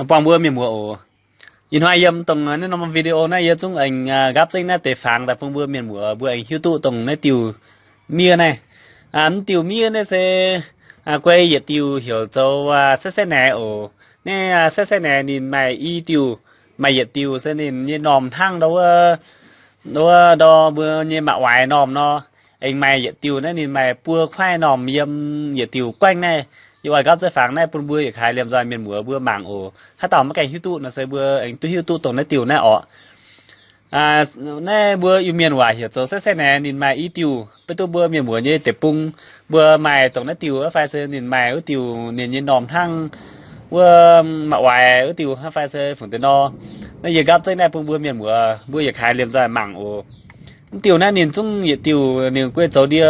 Buangh mbuo mienh muoz oc. Ih hnoi yiem dongh naaiv norm video naaiv yie zungv aengx nqaapv zengv naaiv deix fangx daaih bun mbuo mienh muoz mbuo aengx hiuv duqv dongh naaiv diuh miev naaiv. Mv diuh miev naaiv se guei yietc diuh heuc zoux แซ่แซ่แหน่ oc. Naaiv แซ่แซ่แหน่ ninh maaih i diuh, maaih yietc diuh se ninh nyei normh hnangv ndau wuov, ndau wuov ndau mbuo nyei maqv waix normh nor. Aengx maaih yietc diuh naaiv ninh maaih buo kuaaiv normh yiem yietc diuh guaengv naaiv. Yie oix nqaapv zengv fangx naaiv bun mbuo yietc kaaix liemh nzoih mienh muoz mbuo mangc oc. Haaix dauh maiv gaengh hiuv duqv nor se mbuo aengx duqv hiuv duqv dongh naaiv diuh naaiv orqc. Naaiv mbuo Iu-Mienh waac heuc zoux แซ่แซ่แหน่ ninh maaih i diuh. Beiv duqv mbuo mienh muoz nyei deic-bung mbuo maaih dongh naaiv diuh aqv fai se ninh maaih wuov diuh ninh nyei normh hnangv wuov maqv waix wuov diuh aqv fai se fungc deix nor. Naaiv yie nqaapv zengv naaiv bun mbuo mienh muoz mbuo yietc kaaix liemh nzoih mangc oc. Mv diuh naaiv ninh zungv yietc diuh ninh guei zoux ndie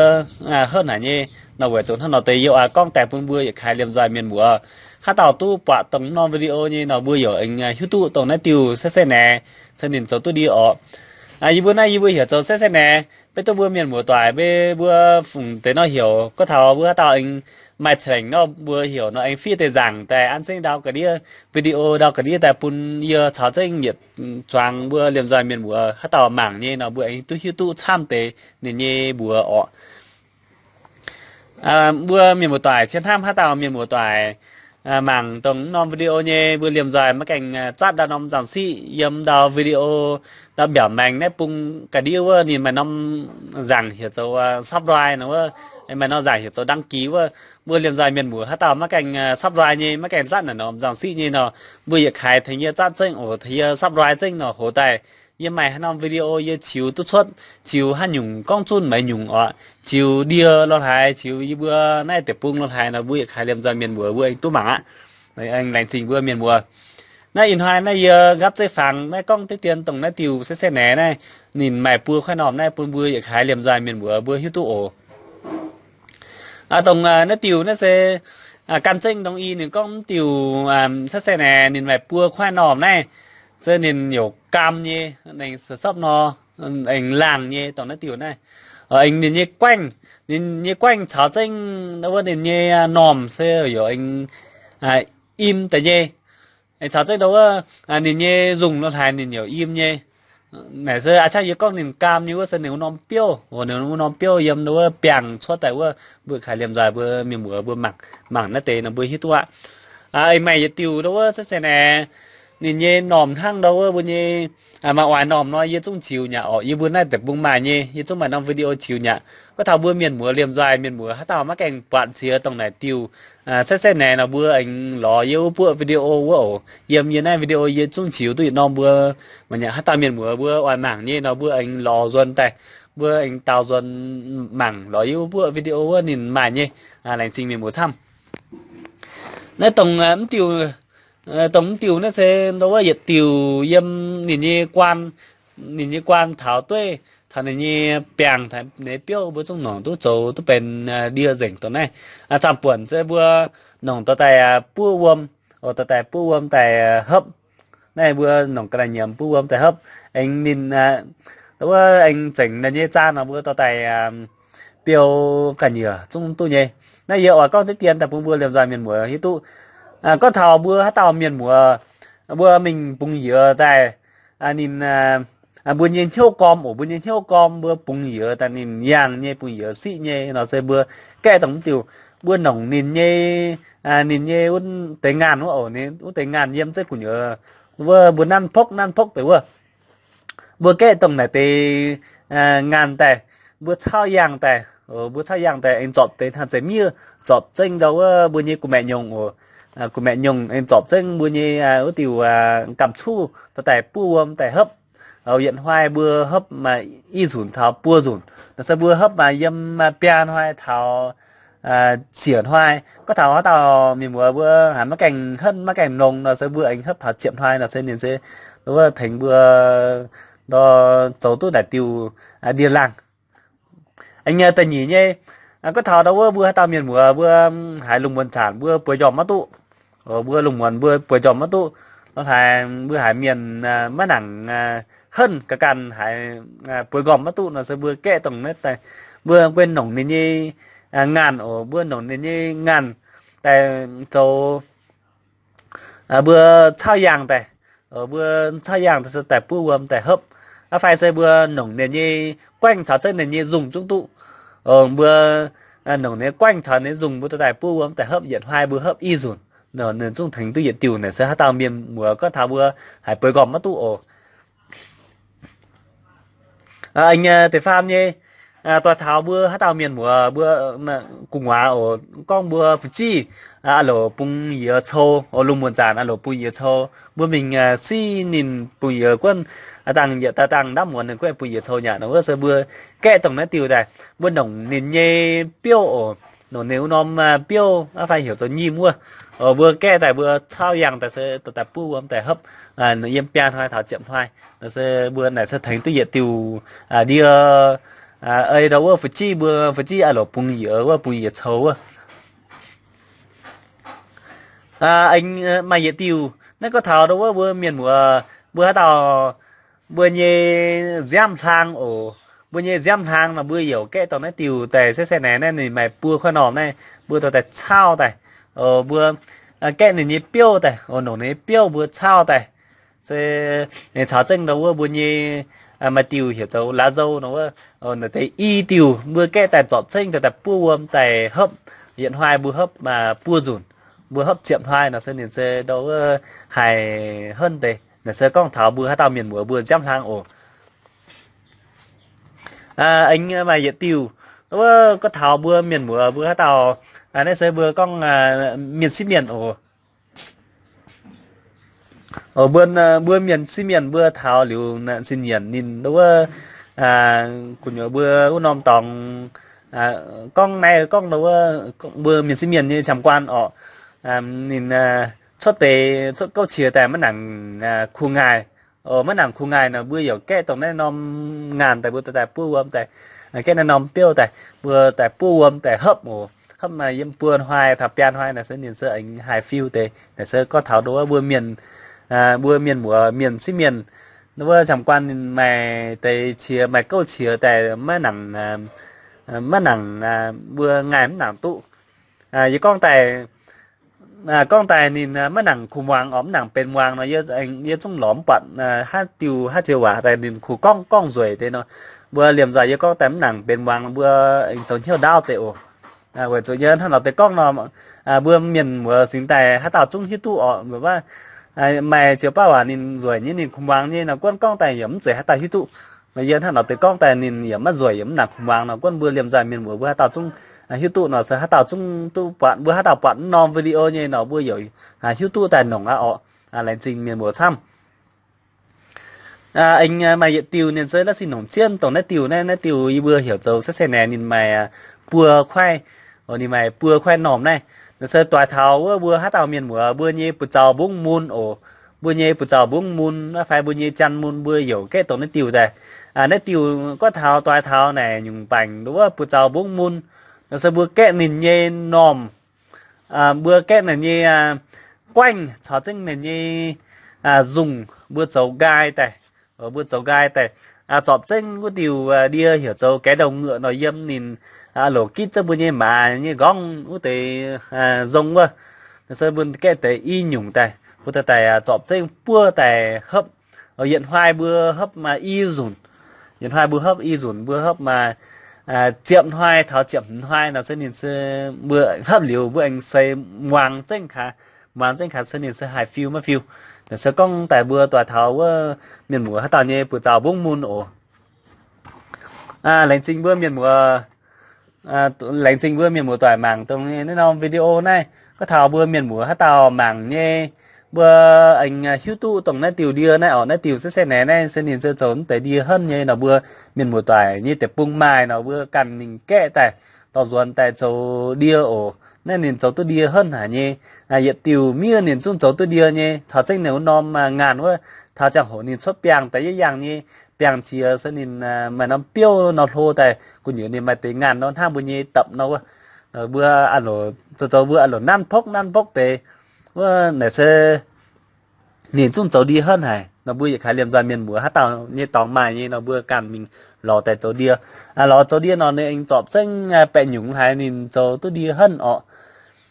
henv haic nyei. Nor weic zuqc hnangv nor deix yie oix gorngv daaih bun mbuo yietc kaaix liemh nzoih mienh muoz. Haaix dauh duqv buatc dongh norm video nyei nor mbuo yaac aengx hiuv duqv dongh naaiv diuh แซ่แซ่แหน่ se ninh zoux duqv ndie orqc. Yie mbuo naaiv yie mbuo heuc zoux แซ่แซ่แหน่. Beiv duqv mbuo mienh muoz doic mbe mbuo fungc deix nor heuc. Gorngv taux mbuo haaix dauh aengx maaih ceng nor mbuo heuc nor aengx fiev deix nzaangc daaih an zengv ndau ga'ndiev video ndau ga'ndiev daaih bun yie caux zengv yietc zuangx mbuo liemh nzoih mienh muoz haaix dauh mangc nyei nor mbuo aengx duqv hiuv duqv camv deix ninh nyei mbuox orqc. Mbuo mienh muoz doic cien hnamv haaix dauh mienh muoz doic mangc dongh norm video nyei mbuo liemh nzoih maiv gaengh zatv ndau norm nzangc siqv yiem ndau video ndau mbiaauc maengx naaiv bung ga'ndiev wuov ninh maaih norm nzangc heuc zoux subscribe nor wuov, maaih norm nzangc heuc zoux đăng ký wuov. Mbuo liemh nzoih mienh muoz haaix dauh maiv gaengh subscribe nyei maiv gaengh zatv naaic norm nzangc siqv nyei nor mbuo yietc kaaix tengx yie zatv zengv oc, tengx yie subscribe zengv nor hoz daaih yie maaih haaix norm video yie ziux duqv cuotv, ziux haaix nyungc gorngv zunv maiv nyungc orqc, ziux ndie lo haaix, ziux yie mbuo naaiv deic-bung lo haaix nor mbuo yietc kaaix liemh nzoih mienh muoz mbuo aengx duqv mangc aqv. Aengx laengz zingh mbuo mienh muoz. Naaiv ih hnoi naaiv yie nqaapv zeiv fangx naaiv gorngv deix dien dongh naaiv diuh แซ่แซ่แหน่ naaiv ninh maaih buo kuaaiv normh naaiv bun mbuo yietc kaaix liemh nzoih mienh muoz mbuo hiuv duqv oc. Dongh naaiv diuh naaiv se gan zengv ndongc i ninh gorngv mv diuh แซ่แซ่แหน่ ninh maaih buo kuaaiv normh naaiv, se ninh youc gaam nyei, aengx se sopv nor, aengx laangh nyei dongh naaiv diuh naaiv. Aengx ninh nyei guaengv, ninh nyei guaengv caux zengv wuov ninh nyei normh se youc aengx im deix nyei. Aengx caux zengv ndau wuov ninh nyei nzungh lo haaix ninh youc im nyei. Naaic se a'ciangv yie gorngv ninh gaam nyei wuov se ninh wuov norm biouv, ninh wuov norm biouv yiem ndau wuov biangh cuotv daaih wuov, mbuo kaaix liemh nzoih mbuo mienh muoz mbuo mangc, mangc naaiv deix nor mbuo hiuv duqv aqv. Aengx maaih yietc diuh ndau wuov แซ่แซ่แหน่ ninh nyei normh hnangv ndau wuov mbuo nyei maaih oix normh nor yie zungv ziux nyaqc orqc. Yie mbuo naaiv deic-bung maaih nyei, yie zungv maaih norm video ziux nyaqc. Gorngv taux mbuo mienh muoz liemh nzoih mienh muoz haaix dauh maiv gaengh buatc ziex dongh naaic diuh แซ่แซ่แหน่ nor mbuo aengx lorz yie wuov buoqv video wuov oc. Yiem yie naaiv video yie zungv ziux duqv yietc norm mbuo, mangc nyaqc haaix dauh mienh muoz mbuo oix mangc nyei nor mbuo aengx lorz nzuonx daaih, mbuo aengx daaux nzuonx mangc lorz yie wuov buoqv video wuov ninh maaih nyei. Laengz zingh mienh muoz camv. Naaiv dongh mv diuh, dongh mv diuh naaiv se ndau wuov yietc diuh yiem ninh nyei guaan, ninh nyei guaan taux dueiv, taux ninh nyei biangh, taux ninh nyei biouv mbuo zungv nongc duqv zoux duqv benx ndie nzengc dongh naaiv. Zaamh buonc se mbuo nongc dorh daaih buov wuom, dorh daaih buov wuom daaih hopv. Naaiv mbuo nongc ga'naaiv nyiemz buov wuom daaih hopv. Aengx ninh, wuov aengx zengc ninh nyei zaan nor mbuo dorh daaih biou ga'nyiec zungv duqv nyei. Naaiv yie oix gorngv deix dien daaih bun mbuo liemh nzoih mienh muoz hiuv duqv. Gorngv taux mbuo haaix dauh mienh muoz, mbuo mingh bungx-youz daaih, ninh, mbuo nyei hnyouv gorm oc, mbuo nyei hnyouv gorm mbuo bungx-youz daaih ninh yangh nyei bungx-youz siqv nyei nor se mbuo gaeqv dongh mv diuh, mbuo nongc ninh nyei, ninh nyei wuov deix ngaanh wuov oc, ninh wuov deix ngaanh yiem zeiv gu'nyuoz wuov mbuo nanv pokv nanv pokv deix wuov. Mbuo gaeqv dongh naaic deix ngaanh daaih, mbuo caauv yangh daaih, mbuo caauv yangh daaih aengx zorpc deix hnangv zeiz miev, zorpc zengv ndau wuov mbuo nyei gu'maeqc nyungc oc. Gu'maeqc nyungc aengx zorpc zengv mbuo nyei wuov diuh gamh cuv dorh daaih buov wuom daaih hopv. Yietc hnoi mbuo hopv maaih i nzunc taux buo nzunc. Nor se mbuo hopv maaih yiem biaa hnoi taux siec hnoi. Gorngv taux haaix dauh mienh muoz mbuo haiz maiv gaengh henv maiv gaengh longx nor se mbuo aengx hopv taux ziepc hnoi nor se ninh se wuov tengx mbuo ndor zoux duqv naaic diuh ndie-laangh. Aengx da'nyeic nyei, gorngv taux ndau wuov mbuo haaix dauh mienh muoz mbuo haiz lungh muonz zanc mbuo bueix njormh maiv duqv, mbuo lungh muonz mbuo bueix njormh maiv duqv, lo haiz mbuo haiz mienh maiv nangc henv ga'ganh haiz bueix njormh maiv duqv nor se mbuo gaeqv dongh naaiv daaih, mbuo guei nongc ninh nyei ngaanh oc, mbuo nongc ninh nyei ngaanh daaih zoux mbuo cauv yangh daaih, mbuo cauv yangh daaih se daaih buov wuom daaih hopv. Aa, fai se mbuo nongc ninh nyei guaengv caux zengv ninh nyei nzungh zungv duqv. Mbuo nongc ninh nyei guaengv caux ninh nyei nzungh mbuo dorh daaih buov wuom daaih hopv, yietc hnoi mbuo hopv i nzunc, ninh zungv tengx duqv yietc diuh. Naaic se haaix dauh mienh muoz gorngv taux mbuo haiz bueix gormx maiv duqv oc. Aengx da'faam nyei, doix taux mbuo haaix dauh mienh muoz mbuo gu'nguaaz oc, gorngv mbuo fu'jueiv aa loc bungx yiez cou oc, lungh muonz zanc aa loc bungx yiez cou, mbuo mingh siv ninh bungx yiez guonv, aa dangh yietc daaih dangh ndamv muonz ninh guonv bungx yiez cou nyanc nor, wuov se mbuo gaeqv dongh naaiv diuh daaih, mbuo nongc ninh nyei biouv oc, nongc ninh wuov norm biouv aa fai heuc zoux nyim wuov, mbuo gaeqv daaih mbuo cauv yangh daaih se dorh daaih buov wuom daaih hopv yiem biaa hnoi taux ziepc hnoi. Naaic se mbuo naaic se tengx duqv yietc diuh ndie ei ndau wuov fu'jueiv, mbuo fu'jueiv aa loc bungx yiez wuov, bungx yiez cou wuov. Aengx maaih yietc diuh naaiv gorngv taux ndau wuov mbuo mienh muoz mbuo haaix dauh mbuo nyei nziaamv hlang oc. Mbuo nyei nziaamv hlang nor mbuo youc gaeqv dongh naaiv diuh daaih se se naaic naaiv ninh maaih buo kuaaiv normh naaiv mbuo dorh daaih cauv daaih, mbuo gaeqv ninh nyei biouv daaih, nongc ninh nyei biouv mbuo cauv daaih. Se caux zengv ndau wuov mbuo nyei maaih diuh heuc zoux laav nzou nor wuov, naaiv deix i diuh mbuo gaeqv daaih zorpc zengv daaih buov wuom daaih hopv, yietc hnoi mbuo hopv buo nzunc, mbuo hopv ziepc hnoi nor se ninh se ndau wuov haih henv deix. Naaic se gorngv taux mbuo haaix dauh mienh muoz mbuo nziaamv hlang oc. Aengx maaih yietc diuh, wuov gorngv taux mbuo mienh muoz mbuo haaix dauh, naaiv se mbuo gorngv mienh sieqv mienh oc. Mbuo, mbuo mienh sieqv mienh mbuo taux liuz zinh nyienc ninh ndau wuov gu'nyuoz mbuo wuov norm dorngx gorngv naaiv gorngv ndau wuov mbuo mienh sieqv mienh nyei camv guaan orqc, ninh cuotv deix cuotv gouv qiex daaih maiv nangc kuh ngaaih. Maiv nangc kuh ngaaih nor mbuo youc gaeqv dongh naaiv norm ngaanh daaih mbuo dorh daaih buov wuom daaih, gaeqv naaiv norm biouv daaih mbuo daaih buov wuom daaih hopv oc. Hopv maaih yiem buo hnoi taux biaa hnoi naaic se ninh se aengx haih fiu deix. Naaic se gorngv taux ndau wuov mbuo mienh, mbuo mienh muoz mienh sieqv mienh, ndau wuov camv guaan ninh maaih deix qiex maaih gouv qiex daaih maiv nangc, maiv nangc, mbuo ngaaih mv nangc duqv. Yie gorngv daaih, gorngv daaih ninh maiv nangc kuh muangx orqc, mv nangc benx muangx nor, yie zungv lorz mv buatc haaix diuh haaix ziex waac daaih ninh kuh gorngv gorngv nzueic deix nor. Mbuo liemh nzoih yie gorngv daaih mv nangc benx muangx nor mbuo aengx zoux hnyouv ndaauv deix oc. Weic zuqc yie hnangv nor deix gorngv nor, mbuo mienh muoz singx daaih haaix dauh zungv hiuv duqv orqc. Maaih ziex baav waac ninh nzueic nyei ninh kuh muangx nyei nor, guonv gorngv daaih yaac mv zeiz haaix dauh hiuv duqv. Yie hnangv nor deix gorngv daaih ninh yaac maiv nzueic yaac mv nangc kuh muangx nor, guonv mbuo liemh nzoih mienh muoz mbuo haaix dauh zungv hiuv duqv nor se haaix dauh zungv duqv buatc, mbuo haaix dauh buatc norm video nyei nor mbuo yaac hiuv duqv daaih nongc aqv orqc. Laengz zingh mienh muoz camv. Aengx maaih yietc diuh ninh se la'sic nongc jienv dongh naaiv diuh naaiv, naaiv diuh yie mbuo heuc zoux se se naaic ninh maaih buo kuaaiv, ninh maaih buo kuaaiv normh naaiv. Naaiv se doix taux wuov mbuo haaix dauh mienh muoz mbuo nyei buoz-zaux mbungv mun oc. Mbuo nyei buoz-zaux mbungv mun aa fai mbuo nyei janx mun mbuo youc gaeqv dongh naaiv diuh daaih. Naaiv diuh gorngv taux doix taux naaic nyungc baengc wuov buoz-zaux mbungv mun, naaiv se mbuo gaeqv ninh nyei normh, mbuo gaeqv ninh nyei guaengv caux zengv ninh nyei nzungh mbuo zoux nqaai daaih. Mbuo zoux nqaai daaih, zorpc zengv wuov diuh ndie heuc zoux gaeqv ndouh nguoqc nor yiem ninh loc gitv zengv mbuo nyei maaz nyei nqorngv wuov deix nzong wuov. Naaiv se mbuo gaeqv deix i nyungc daaih, mbuo daaih zorpc zengv buov daaih hopv. Yietc hnoi mbuo hopv i nzunc, yietc hnoi mbuo hopv i nzunc, mbuo hopv maaih ziepc hnoi taux ziepc hmz hnoi nor se ninh se mbuo hopv liuz mbuo aengx seix muangx zengv kaax, muangx zengv kaax se ninh se haih fiu maiv fiu. Naaiv se gorngv daaih mbuo doix taux wuov mienh muoz haaix dauh nyei buoz-zaux mbungv mun oc. Laengz zingh mbuo mienh muoz, laengz zingh mbuo mienh muoz doic mangc dongh naaiv norm video naaiv. Gorngv taux mbuo mienh muoz haaix dauh mangc nyei, mbuo aengx hiuv duqv dongh naaiv diuh ndie naaiv orqc, naaiv diuh se se naaic naaiv se ninh se zoux mv deix ndie henv nyei nor, mbuo mienh muoz doic nyei deic-bung maaih nor mbuo ganh mingh gaeqv daaih dorh nzuonx daaih zoux ndie oc. Naaiv ninh zoux duqv ndie henv haic nyei. Yietc diuh miev ninh zungv zoux duqv ndie nyei, caux zengv ninh wuov norm ngaanh wuov, taux ziangh hoc ninh cuotv biangh daaih yaac yangh nyei. Biangh jiex se ninh maaih norm biouv nor hlo daaih gu'nyuoz ninh maaih deix ngaanh nor hnangv mbuo nyei dapc nor wuov. Mbuo a'loc zoux zoux mbuo a'loc nanv pokv nanv pokv deix wuov naaic se ninh zungv zoux ndie henv haic nor, mbuo yietc kaaix liemh nzoih mienh muoz haaix dauh nyei dorngx maaih nyei nor mbuo ganh mingh lorz daaih zoux ndie. Lorz zoux ndie nor ninh aengx zorpc zengv baeqc nyungc haic ninh zoux duqv ndie henv orqc.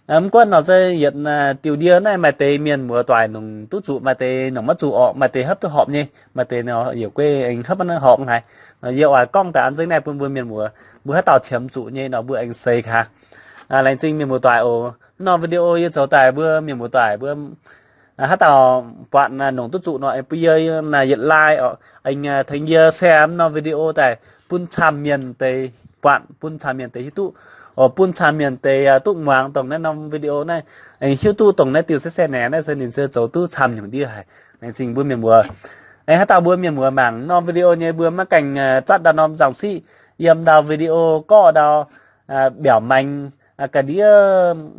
Mv gunv nor se yietc diuh ndie naaiv maaih deix mienh muoz-doic nongc duqv zuqc, maaih deix nongc maiv zuqc orqc, maaih deix hopv duqv horpc nyei, maaih deix nor yaac guei aengx hopv maiv horpc haaix. Yie oix gorngv daaih an zengv naaiv bun mbuo mienh muoz, mbuo haaix dauh qiemx zuqc nyei nor mbuo aengx seix gaax. Laengz zingh mienh muoz-doic oc. Nor video yie zoux daaih mbuo mienh muoz-doic mbuo haaix dauh buatc nongc duqv zuqc nor, bun yie yietc like oc, aengx tengx yie share mv norm video daaih bun camv mienh deix buatc, bun camv mienh deix hiuv duqv, oc, bun camv mienh deix duqv muangx dongh naaiv norm video naaiv, aengx hiuv duqv dongh naaiv diuh se se naaic naaiv se ninh se zoux duqv camv nyungc ndie haic. Laengz zingh mbuo mienh muoz. Aengx haaix dauh mbuo mienh muoz mangc norm video nyei mbuo maiv gaengh zatv ndau norm zang siqv, yiem ndau video gorqv ndau mbiaauc maengx,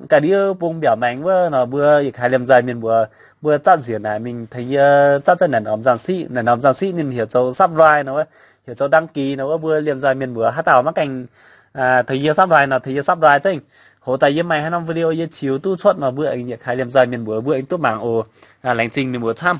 ga'ndiev bung mbiaauc maengx wuov nor mbuo yietc kaaix liemh nzoih mienh muoz, mbuo zatv nziex naaic mingh tengx yie zatv zengv naaic norm zang siqv, naaic norm zang siqv ninh heuc zoux subscribe nor wuov, heuc zoux đăng ký nor wuov, mbuo liemh nzoih mienh muoz haaix dauh maiv gaengh tengx yie subscribe nor tengx yie subscribe zengv. Hoz daaih yie maaih haaix norm video yie qiux duqv cuotv nor mbuo aengx yietc kaaix liemh nzoih mienh muoz mbuo aengx duqv mangc oc. Laengz zingh mienh muoz camv.